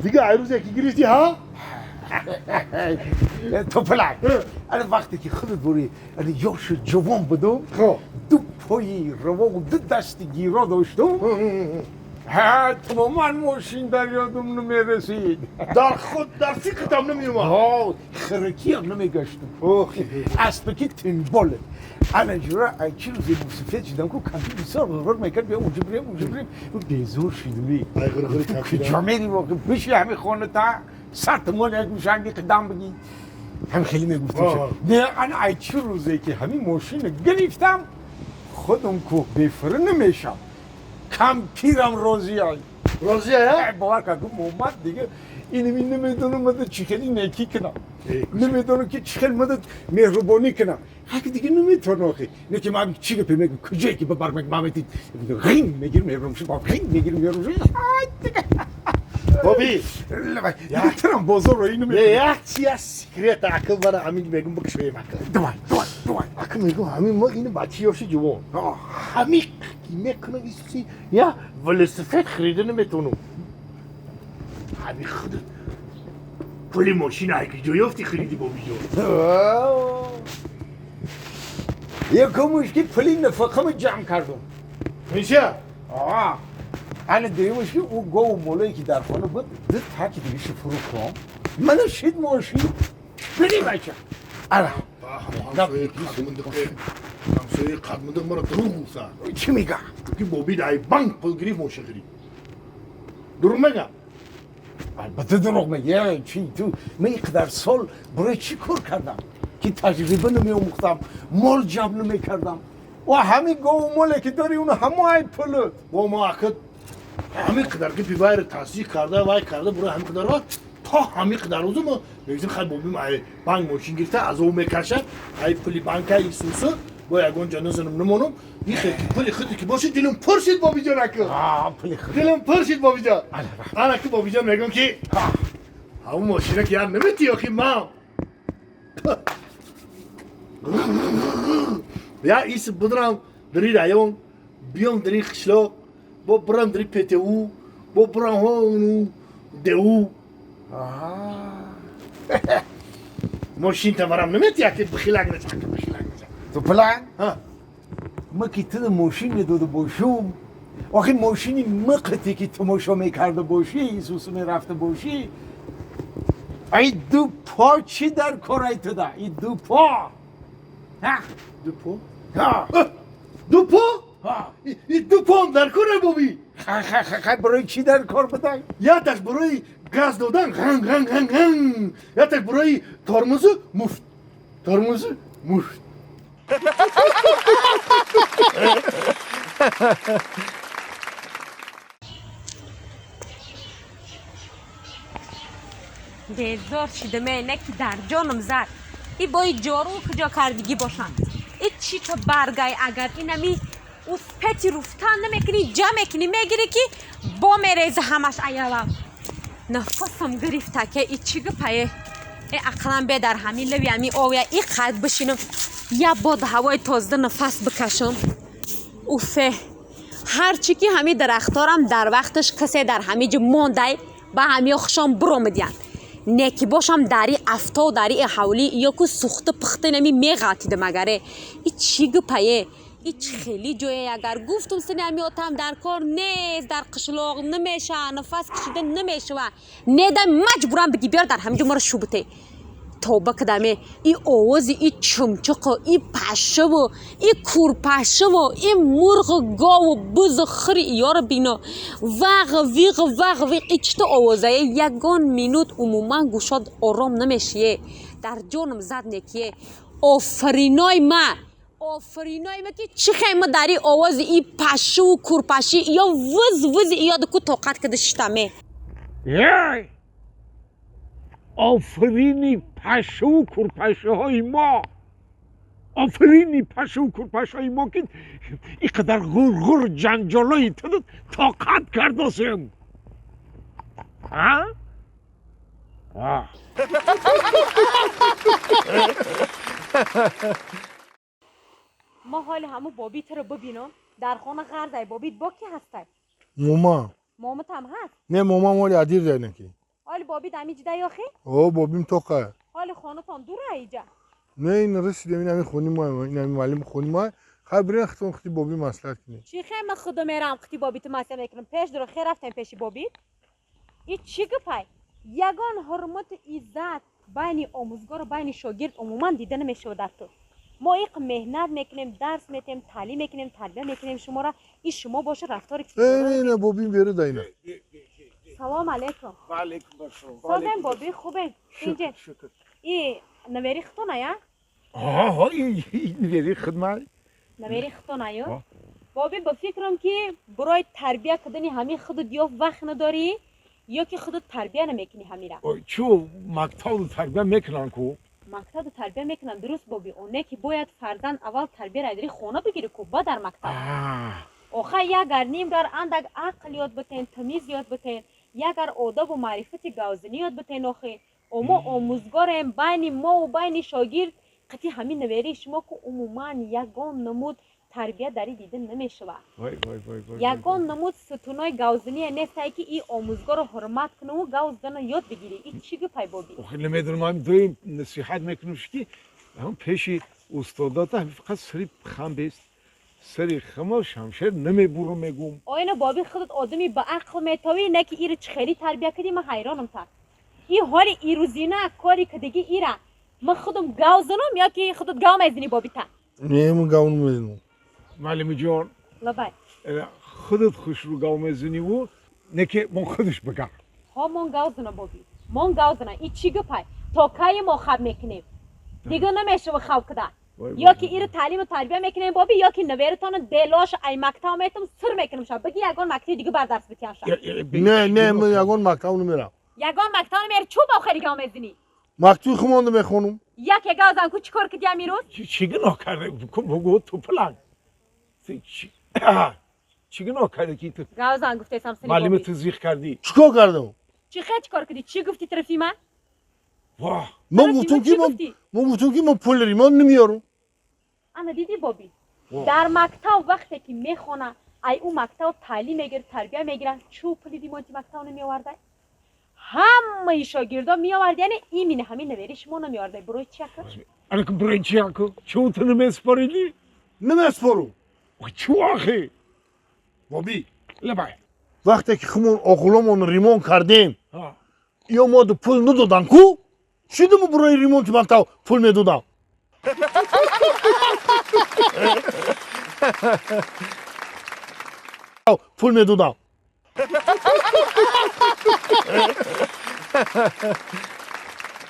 Дига ай рӯзе ки гирифтӣ, ҳа? Топалак, ана вақте ки худат бури, ана ёшу ҷавон будум, ду пои равоғу ду дасти гиро доштум, ҳа, тамоман мошин дар ёдум намерасид. Дар худ дар фикртам намеомад. Ҳо, хиракиам намегаштум. Аспаки тинболе. Ана ҷура ай чи рӯзе мусафед шидам, ку кампир бисёр ғурғур мекард, бия унҷа бирем, унҷа бирем. Безор шидум. Ай ғурғури кампир. Куҷо мерим охи? Биши ҳами хона та сар тумон як гӯшанги қидам бигӣ. Ҳам хеле мегуфтам. Не, ана ай чи рӯзе ки ҳамин мошина гирифтам, худам ку бефира намешам. Кампирам розӣ ай. Розӣ ай? Бовар кар, гуфт Муҳаммад дига инами намедонам мада чӣ хели некӣ кунам. Намедонам ки чӣ хел мада меҳрубонӣ кунам. Ҳаки дига наметавонам охи. Не ки ман чӣ гапе мегӯм, куҷое ки бабар мегӯм, ман мети ғин мегирам, меҳрубон шудам, ғин мегирам, меҳрубон шудам. Ай дига. Боби. Трам бозорро ину Не, як чи аз секрет акл бара ҳамин мегӯм, бикушоем акл. Давай, давай, давай. Акл мегӯм, ҳамин мо ину бачи ёши ҷавон. Ҳамин ки мекунам исуси, я велосипед харида наметавонам. Ҳамин худат пули мошина ай куҷо ёфтӣ хариди, бобиҷон? Якумуш ки пули нафақамо ҷамъ кардум. Меша? Ана дуюмуш ки ӯ гову молое ки дар хона буд, ду таки дигишу фурӯхтам. Мана шид мошин. Бини бача. Ана. Ҳамсояи қадминдиқ мара дурӯғ гуфта. Чӣ мега? Ки боби ай банк пул гирифт, мошин харид. Дурӯғ мега? Албатта дурӯғ мега. Чи ту ман ин қадар сол барои чӣ кор кардам? Ки таҷриба намеомӯхтам, мол ҷамъ намекардам. Ва ҳамин гову моле ки дори, уно ҳамо ай пулут. Бо мо акад ҳамин қадар ки пивайро тасдиқ карда, вай карда, бура ҳамин қадар вақт то ҳамин қадар рӯзу мо мегӯем, хай бобим ай банк мошин гирифта, азоб мекашад, ай пули банка исусу бо ягон ҷо назанам намонам. Ин хел ки пули худи ки бошад, дилам пур шид, бобиҷон, аку. Пули худ. Дилам пур шид, бобиҷон. Ана ку, бобиҷон, мегӯм ки ҳамун мошина ки яр наметӣ, охи ман я ис будрам дари район, биём дари қишлоқ, бо бурам дари ПТУ, бо бурам ҳону ДУ. Мошин таварам наметӣ, яке бихилак нача, бихилак нача. Ту план? Ма ки ту мошин медода бошум, охи мошини миқите ки тамошо мекарда бошӣ, исусу мерафта бошӣ, ай ду по чӣ дар корай туда? И ду по? Ду по? Ду по? И ду поам дар кор, боби. Хай, барои чӣ дар кор будай? Яташ барои газ додан, ған ған ған ған, яташ барои тормозу муфт, тормозу муфт. Безор шидаме, не ки дар ҷоном зад. И бои ҷору куҷо кардигӣ бошанд? И чӣ то баргай, агар инами успети руфтан намекунӣ, ҷамъ мекунӣ, мегирӣ ки бо мереза ҳамаш аялав. Нафасам гирифта ке и чӣ гапае? Э, ақлан бе дар ҳамин лави ҳамин овя и қад бишинам, я бод ҳавои тозда нафас бикашам. Уфе, ҳарчи ки ҳамин дарахторам дар вақташ касе дар ҳамин ҷо мондай, ба ҳамиё хушон биромадиянд. Не ки бошам дари афто, дари ҳавлӣ ё ку сухта пухта нами меғалтидам агаре. И чӣ гапае? И чӣ хели ҷое? Агар гуфтум, сини ҳамиётам дар кор нест, дар қишлоқ намеша, нафас кашида намешава. Неда маҷбурам биги биёр дар ҳамин ҷо маро шубте. Тоба кадаме, и овози и чумчуқу, и пашшаву, и курпашшаву, и мурғу, гову, бузу, хири иёро бино. Вағ виғ, вағ виғ, и чӣ то овозае? Ягон минут умуман гӯшод ором намешие. Дар ҷоном зад некие. Офариной ма, офариной ма, ки чӣ хема дар и овози и пашшуву курпаши ё вуз вузи иёда ку тоқат када шитаме. Офарини пашшуву курпашиҳои мо, офарини пашшуву курпашиҳои мо, ки ин қадар ғурғур ҷанҷолои ту тоқат кардосем. А? А. Мо ҳоли ҳаму боби туро бибинам дар хона ғарзай. Бобит бо ки ҳастай? Мома. Моматам ҳаст? Не, мома моли адир дайна ки. боби дами ҷида ёхи? О, бобим тоқа. Ҳоли хонатон дура иҷа? Не, ин расидем, ин ҳамин хони мо, ин ҳамин муаллими хони мо. Хай бирен хитон хити боби маслиҳат кунед. Чӣ хе ма худо мерам хити боби ту маслиҳат мекунам? Пеш дуро хе рафтем пеши боби. И чӣ гапай? Ягон ҳурмату иззат байни омӯзгору байни шогирд умуман дида намешавад дар ту. Мо иқ меҳнат мекунем, дарс метем, таълим мекунем, тарбия мекунем шуморо. И шумо боша рафтори Не, не, бобим беру да ина. Салом алейкум. Ва алейкум ассалом. Созем боби, хубем. Инҷе. Шукр. И навери хитона я? Ҳа, ин навери хидмат. Навери хитона ё? Боби, ба фикрам ки барои тарбия кардани ҳамин худут ё вақт надорӣ, ё ки худут тарбия намекунӣ ҳамира. Чу мактабу тарбия мекунанд ку? Мактабу тарбия мекунанд, дуруст боби. Оне ки бояд фарзанд аввал тарбияро айдари хона бигирӣ ку, ба дар мактаб. Оха ягар нимгар андак ақл ёд битен, тамиз ёд битен, ягар одобу маърифати гавзинӣ ёд битен охи. Мо омӯзгорем, байни мову байни шогирд қити ҳамин наверии шумо ку умуман ягон намуд тарбия дари дида намешавад. Ягон намуд сутунои гавзиние нестае ки и омӯзгорро ҳурмат кунаву гав зидана ёд бигирӣ. И чӣ гапай боби? Охи намедонам, ҳамин доим насиҳат мекунам ки ҳам пеши устодата ҳамин фақат сари хам бест. Сари хама шамшер намебурам мегум. Оина боби худат одами ба ақл метовӣ, не ки иро чӣ хеле тарбия кардӣ, ман ҳайронам та. И ҳоли ирӯзина кори кардагӣ ира ман худам гав занам ё ки худат гав мезанӣ боби та? Не, ман гав намезанам. Муаллими ҷон. Лабай. Худат хушрӯ гав мезаниву, не ки мон худаш бигам. Ҳо, мон гав зана боби. Мон гав зана. И чӣ гапай? То кай мо хаб мекунем? Дига намешава хаб куда. Ё ки иро таълиму тарбия мекунем боби, ё ки навератона делош ай мактаб метам сир мекунам ша. Биги ягон мактаби дига бар дарс битиям ша. Не, не, ман ягон мактаб намерам. Ягон мактаб намери, чӯ бо хеле гав мезанӣ? Мактаби хумонда мехонам. Яке гав зан ку чӣ кор кардӣ амирӯз? Чӣ гуноҳ карда? Бугу ту пулак. Чӣ гуноҳ карда ки ту? Гав зан гуфтесам сини. Муаллими ту зиқ кардӣ. Чӣ кор кардам? Чӣ хе чӣ кор кардӣ? Чӣ гуфтӣ тарафи ман? Воҳ. Ман гуфтам ки ман гуфтам ки ман пули ремонт намеёрам. Ана дидӣ боби? Дар мактаб вақте ки мехона, ай ӯ мактаб таълим мегирад, тарбия мегирад, чӯ пули ремонти мактаб намеоварда? Ҳамаи шогирдо меовард, яъне имини ҳамин навери шумо намеоварда. Барои чӣ ака? Ана ки барои чӣ ака? Чӯ ту намеспоридӣ? Намеспорам. Чӯ охи? Боби. Лабай. Вақте ки хумон оғломон ремонт кардем, ё мо пул надодан ку? Чӣ думу барои ремонти мактаб пул медодам? Пул медодам.